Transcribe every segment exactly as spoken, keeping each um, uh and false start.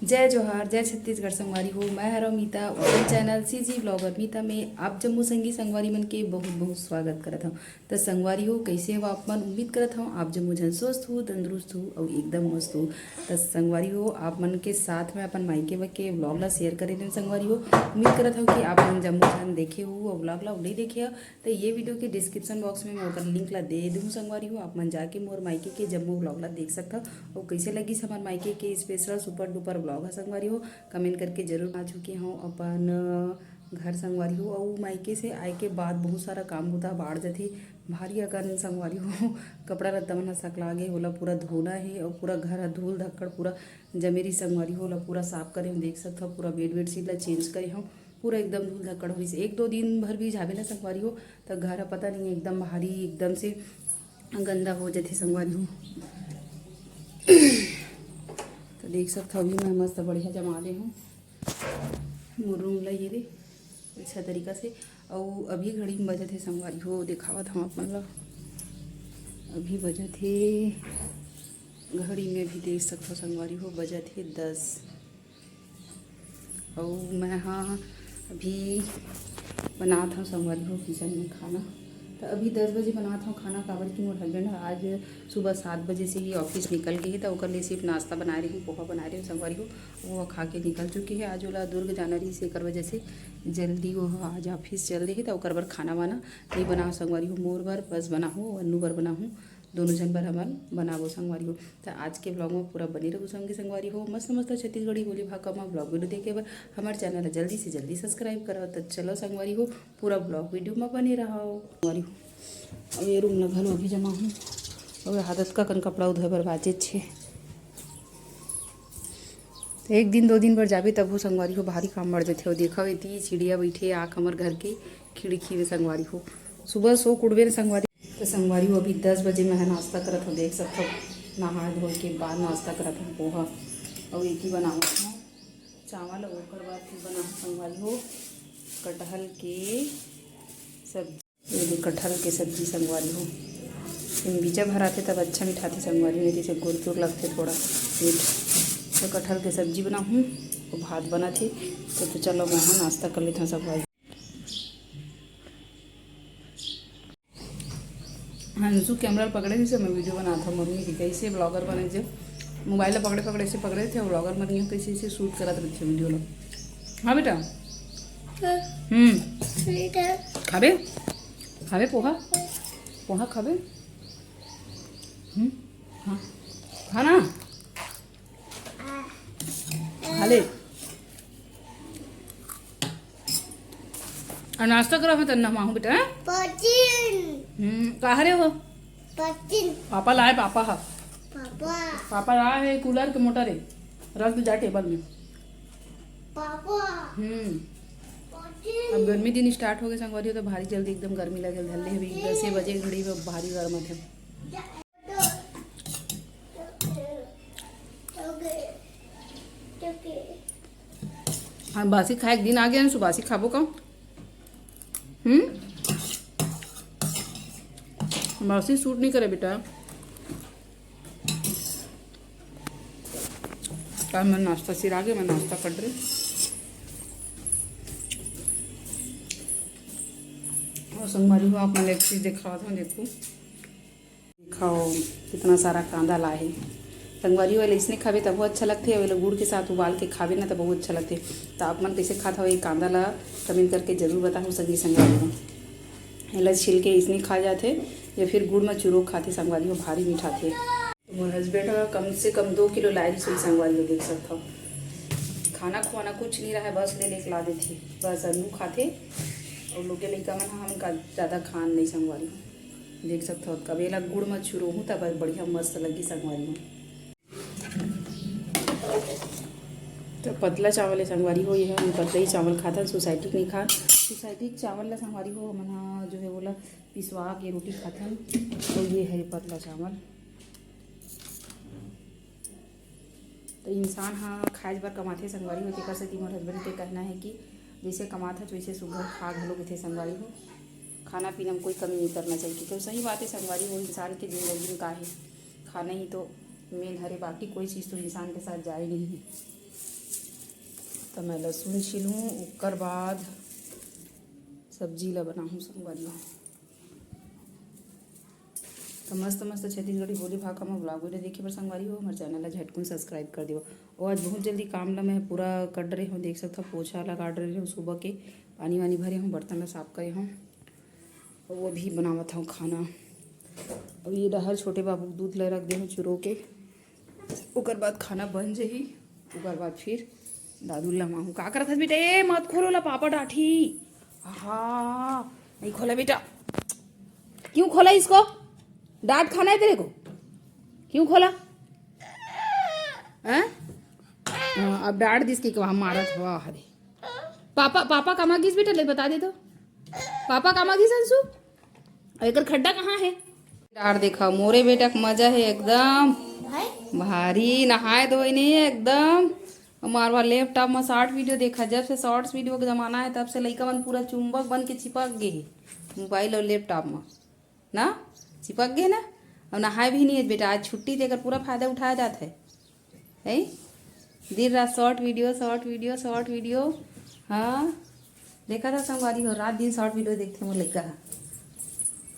जय जोहार, जय छत्तीसगढ़ संगवारी हो। मैं हरव मीता, अपन चैनल सीजी ब्लॉगर मीता में आप जम्मो संगी संगवारी मन के बहुत बहुत स्वागत करत हव। त संगवारी हो, कइसे हव आप मन? उम्मीद करत हव आप जम्मो झन स्वस्थ हो, तंदुरुस्त हो अउ एकदम मस्त हो। त संगवारी हो, आप मन के साथ में अपन मायके के व्लॉग ला शेयर करे रेहेन संगवारी हो। उम्मीद करत हव कि आप मन जम्मो झन देखे हो अउ व्लॉग ला, अउ नइ देखे हो त ये वीडियो के डिस्क्रिप्शन बॉक्स में मैं ओकर लिंक ला दे दूँ संगवारी हो। आप मन जाके मोर मायके के जम्मो व्लॉग ला देख सकथव। अउ कइसे लगिस हमर मायके के स्पेशल सुपर डुपर व्लॉग ह संगवारी हो, कमेंट करके जरूर। आ चुके हव अपन घर संगवारी हो। अउ मायके से आए के बाद बहुत सारा काम बुता बाढ़ जथे, भारी अकन संगवारी हो। कपड़ा लत्ता मन ह सकला गे, ओला पूरा धोना हे अउ पूरा घर ह धूल धक्कड़ पूरा जमे रहिस संगवारी हो। ओला पूरा साफ करे हव, देख सकथव पूरा बेड बेडशीट ला चेंज करे हव, पूरा एकदम धूल धक्कड़ होइस। एक दो दिन भर भी झाबे ना संगवारी हो, त घर ह पता नहीं एकदम भारी एकदम से गंदा हो जथे संगवारी हो। त देख सकथव अभी मैं मस्त बढ़िया जमा दे हव मोर रूम ला, ये दे अच्छा तरीका से। अउ अभी घड़ी में बजत हे संगवारी हो, देखावत हव आप मन ला। अभी बजत हे घड़ी में, भी देख सकथव संगवारी हो, बजत हे दस। अउ मैं हा अभी बनात हव संगवारी हो किचन में खाना। त अभी दस बजे बनात हव खाना, काबर कि मोर हस्बैंड ह आज सुबह सात बजे से ही ऑफिस निकल गे हे, त ओकर लिए सिर्फ नाश्ता बनाए रही हूँ, पोहा बनाए रही हूँ संगवारी हो। वो खा के निकल चुके हे, आज ओला दुर्ग जाना रहिस, एकर वजह से जल्दी वो आज ऑफिस चल दे हे, त ओकर बर खाना वाना नहीं बनाओ संगवारी हो। मोर बर बस बनाहूँ, अन्नू बर बनाहूँ, दोनों झन बर हमन बनाबो संगवारी हो। त आज के व्लॉग में पूरा बने रहू संगी संगवारी हो। मस्त मस्त छत्तीसगढ़ी बोली भाखा में व्लॉग वीडियो देखे बर हमर चैनल ला जल्दी से जल्दी सब्सक्राइब करव। त चलो संगवारी हो, पूरा व्लॉग वीडियो में बने रहव संगवारी हो। अब ये रूम ला घलो अभी जमा हूँ। अब ये हादत का कन कपड़ा उधर बर बाचे छे। त एक दिन दो दिन बर जाबे तभो संगवारी हो, भारी काम बढ़ जथे। अउ देखव एती चिड़िया बइठे आँख हमर घर के खिड़की में संगवारी हो। सुबह सो के उठबे न संगवारी। त संगवारी हो, अभी दस बजे मैं ह नाश्ता करत हव, देख सकथव नहाए धोए के बाद नाश्ता करत हव। पोहा अउ एती बनावत हव चावल, अउ ओकर बाद फिर बनाहूँ संगवारी हो कटहल के सब्जी। ये दे कटहल के सब्जी संगवारी हो, एम बीजा भराथे तब अच्छा मिठाथे संगवारी हो, नहीं तो गुरतुर लगथे थोड़ा मीठ। त कटहल के सब्जी बनाहूँ, अउ भात बनत हे। त, त चलो मैं ह नाश्ता कर लेथव संगवारी। हंसू कैमरा पकड़े रहिस, मैं वीडियो बनात हव मम्मी के, कइसे व्लॉगर बने जे मोबाइल ला पकड़े पकड़े ऐसे पकड़े थे, व्लॉगर बनी हो, कइसे ऐसे शूट करत रहिथे वीडियो ला। हाँ बेटा। हम्म। खाबे? खाबे पोहा? पोहा खाबे? हम्म। हाँ, खा ना। खा ले। अउ नाश्ता करा हो त नहवाहूँ बेटा, हैं? पचिन। हम्म, कहाँ रे हो? पचिन। पापा लाए, पापा हा। पापा। पापा लाए हे कूलर के मोटर हे, रख दे जा टेबल में। पापा। हम्म। पचिन। अब गर्मी दिन स्टार्ट हो गए संगवारी हो, तो भारी जल्दी एकदम गर्मी लगे धर ले। अभी दसे बजे घड़ी में भारी गर्म थे। हाँ, बासी खाए के दिन आ गया, सुबासी खाबो का? हम्म, बासी सूट नहीं करे बेटा। का मैं नाश्ता सिरा के मैं नाश्ता कर रही। और संगवारी हो, आप मन एक चीज दिखावत हूँ, देखो। खाओ, कितना सारा कांदा ला हे। संगवारी हो, एला इसने खाबे तभो अच्छा लगथे, अउ एला गुड़ के साथ उबाल के खाबे ना, त बहुत अच्छा लगथे। त आप मन कइसे खात हव ये कांदा ला, कमेंट करके जरूर बताहू संगी संगवारी हो। एला छिल के इसने खा जाथे या फिर गुड़ में चुरो खाथे संगवारी हो, भारी मिठाथे। मोर हस्बैंड ह कम से कम दो किलो लाए रिहिस होही संगवारी हो, देख सकथव। खाना खुआना कुछ नहीं रहा, बस ले लेके ला देथे, बस अन्नू खाथे। अउ लोग के लइका मन ह हमका ज़्यादा खान नहीं संगवारी हो। देख सकथव, कबे ला गुड़ म चुरोहूँ, तब बढ़िया मस्त लगही संगवारी हो। तो पतला चावल हे संगवारी हो, ये हम पतला ही चावल खाथन, सोसाइटी के नहीं खान। सोसाइटी के चावल ला संगवारी हो, हमन ह जो है, वो ला पिसवा के रोटी खाथन। तो ये है पतला चावल। तो इंसान ह खाए बर कमाथे संगवारी हो, तेकर सेती मोर हस्बैंड के कहना है कि जैसे कमात हच, वैसे सुग्घर खा घलो कथे संगवारी हो। खाना पीना में कोई कमी नहीं करना चाहिए, क्योंकि सही बात है संगवारी हो, इंसान के जिंदगी में का है, खाना ही तो मेन हरे, बाकी कोई चीज़ तो इंसान के साथ जाए नहीं है। त मैं लहसुन छीलहूँ, ओकर बाद सब्जी ला बनाहूँ संगवारी हो। त मस्त मस्त छत्तीसगढ़ी बोली भाखा म vlog video देखे बर संगवारी हो, हमर channel ला झटकुन subscribe कर दियो। और आज बहुत जल्दी काम ला मैं पूरा कर डरे हूँ, देख सकत हो पोछा लगा डरे हूँ सुबह के, पानी वानी भरे हूँ, बर्तन ला साफ करे हूँ। और वो भी बनावत हूँ खाना। अब ये डहर छोटे बाबू के दूध ला रख दे हूँ चुरो के, ओकर बाद खाना बन जही, ओकर बाद फिर दादू ला माहू। का करत हस बेटा? ए, मत खोलो ला, पापा डांटही। हाँ, नहीं खोला बेटा। क्यों खोला इसको? डांट खाना है तेरे को? क्यों खोला? हैं? हाँ, अब डांट दिस के वहाँ मारत हवा हरे। पापा, पापा कामा गिस बेटा, ले बता दे तो। पापा कामा गिस अंशु? और एकर खड्डा कहाँ है? डार देखा, मोरे बेटा के मजा है एकदम। भारी नहाए धोए नहीं है एकदम। हमार वाला laptop में short video देखा, जब से shorts video के जमाना है तब से लइका मन पूरा चुंबक बन के चिपक गए है mobile और laptop में ना, चिपक गए ना। और नहाए भी नहीं है बेटा, आज छुट्टी देकर पूरा फायदा उठाया जाता है। है दिन रात short video, short video, short video। हाँ, देखा था संगवारी हो, रात दिन short video देखते मोर लइका ह।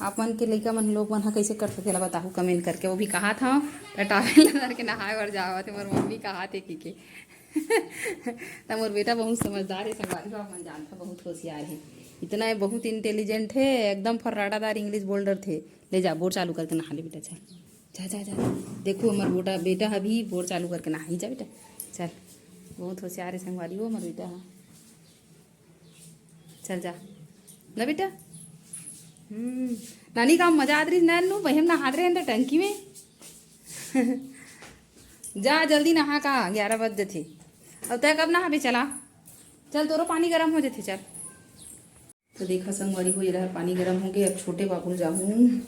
आप मन के लइका मन, लोग मन ह कैसे करथे तेला बताहू comment करके। वो भी कहा था त towel ला धर के नहाए बर जावत हे, मोर मम्मी कहा थे कि के। त मोर बेटा बहुत समझदार है संगवारी हो, आप मन जानता बहुत होशियार है। इतना है, बहुत intelligent है, एकदम फर्राटादार English बोल डरथे। ले जा, बोर चालू करके नहा ले बेटा, चल। जा, जा, जा। देखो, हमर बोटा, बेटा ह अभी बोर चालू करके नहाही। जा बेटा, चल। बहुत होशियार है संगवारी हो हमर बेटा ह। चल जा ना बेटा। हम्म, नानी का मजा आत रही ना नू, बहिम नहात रहे हैं तो टंकी में। जा जल्दी नहा का, ग्यारह बज जथे। अब तय कब नहाबे? चला, चल, तोरो पानी गरम हो जथे, चल। तो देखा संगवारी हो, ये रहा पानी गरम हो गया। अब छोटे बाबू ल जाहूँ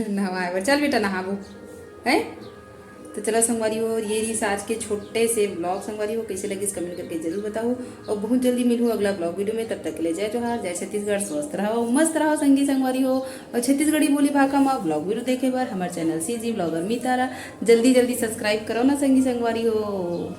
नहवाए बर। चल बेटा, नहाबो, है? तो चला संगवारी हो, ये रही आज के छोटे से vlog। संगवारी हो, कैसे लगिस comment करके जरूर बताओ। और बहुत जल्दी मिलूँ अगला vlog video में। तब तक के लिए जय जोहार, जय छत्तीसगढ़, स्वस्थ रहो, मस्त रहो संगी संगवारी हो। और छत्तीसगढ़ी बोली भाखा मा vlog video देखे बर हमारे channel C G vlogger Mitara जल्दी जल्दी subscribe करो ना संगी संगवारी हो।